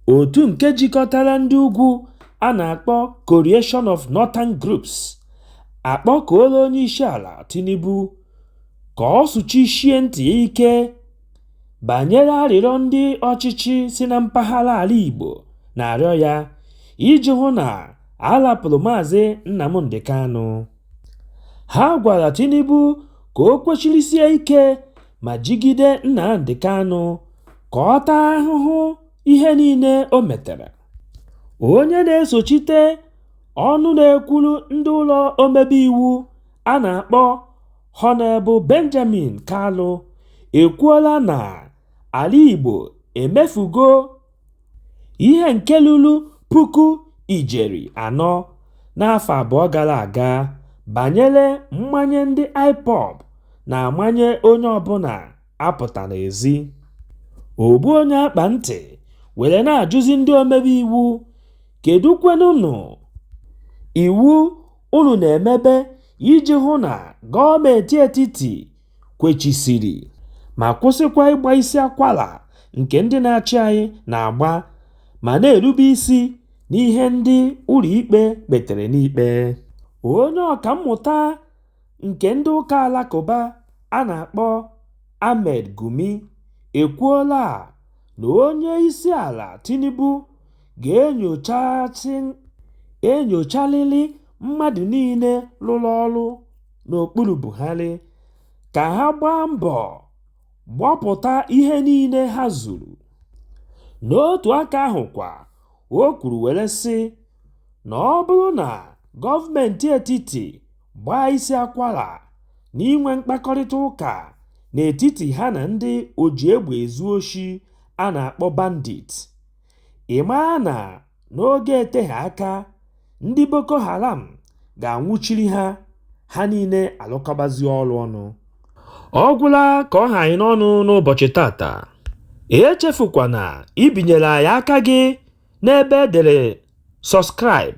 Otu nke jikọtara ndị ugwu a na-akpọ Coalition of Northern Groups akpọkuola Onyeisiala Tinubu ka ọ sụchisie ntị ya ike banyere arịrịọ ndị ọchịchị si na mpaghara ala Igbo na-arịọ ya iji hụ na a rapụrụ Maazị Nnamdi Kanu. Ha gwara Tinubu ka o kwechirisie ike ma jigide Nnamdi Kanu ka ọ taa ahụhụ ihe niile o metere. Onye na-esochite ọnụ na-ekwuru ndị ụlọ omebe iwu a na-akpọ Honorable Benjamin Kalu ekwuola na ala Igbo emefugo ihe nke ruru 4,000 ijeri n'afọ 2 gara aga banyere mmanye ndị IPOB na-amanye onye ọbụla apụtana ezi. Ogbu onye akpa ntị were na-ajụzi ndị omebe iwu, kedu kwanụnụ iwu unu na-emebe iji hụ na gọọmenti etiti kwechisiri ma kwụsịkwa ịgba isi akwara nke ndị na-achị anyị na-agba ma na-erube isi n'ihe ndị ụlọikpe kpetere n'ikpe. Onye ọkammụta nke ndị ụka alakụba a na-akpọ Ahmed Gumi ekwuola na Onyeisiala Tinubu ga-enyocharịrị mmadụ niile rụrụ ọrụ n'okpuru Buhari ka ha gbaa mbọ gbọpụta ihe niile ha zuru. N'otu aka ahụ kwa, o kwuru were sị na ọ bụrụ na gọọmenti etiti gbaa isi akwara n'inwe mkpakọrịta ụka n'etiti ha na ndị ojiegbe ezu oshi a na-akpọ bandit, ị mara na n'oge eteghị aka, ndị Boko Haram ga-anwụchiri ha, ha niile arụkọbazie ọrụ ọnụ. Ọ gwụla ka ọ ha anyị n'ọnụ n'ụbọchị tata. Echefukwana ibinyere anyị aka gị n'ebe e dere subscribe.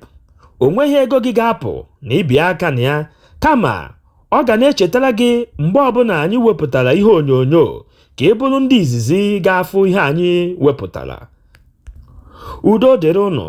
O nweghị ego gị ga-apụ na ibie aka na ya, kama ọ ga na-echetara gị mgbe ọbụla anyị wepụtara ihe onyonyo ka ị bụrụ ndị izizi ga-afụ ihe anyị wepụtara. Udo dịrị ụnụ.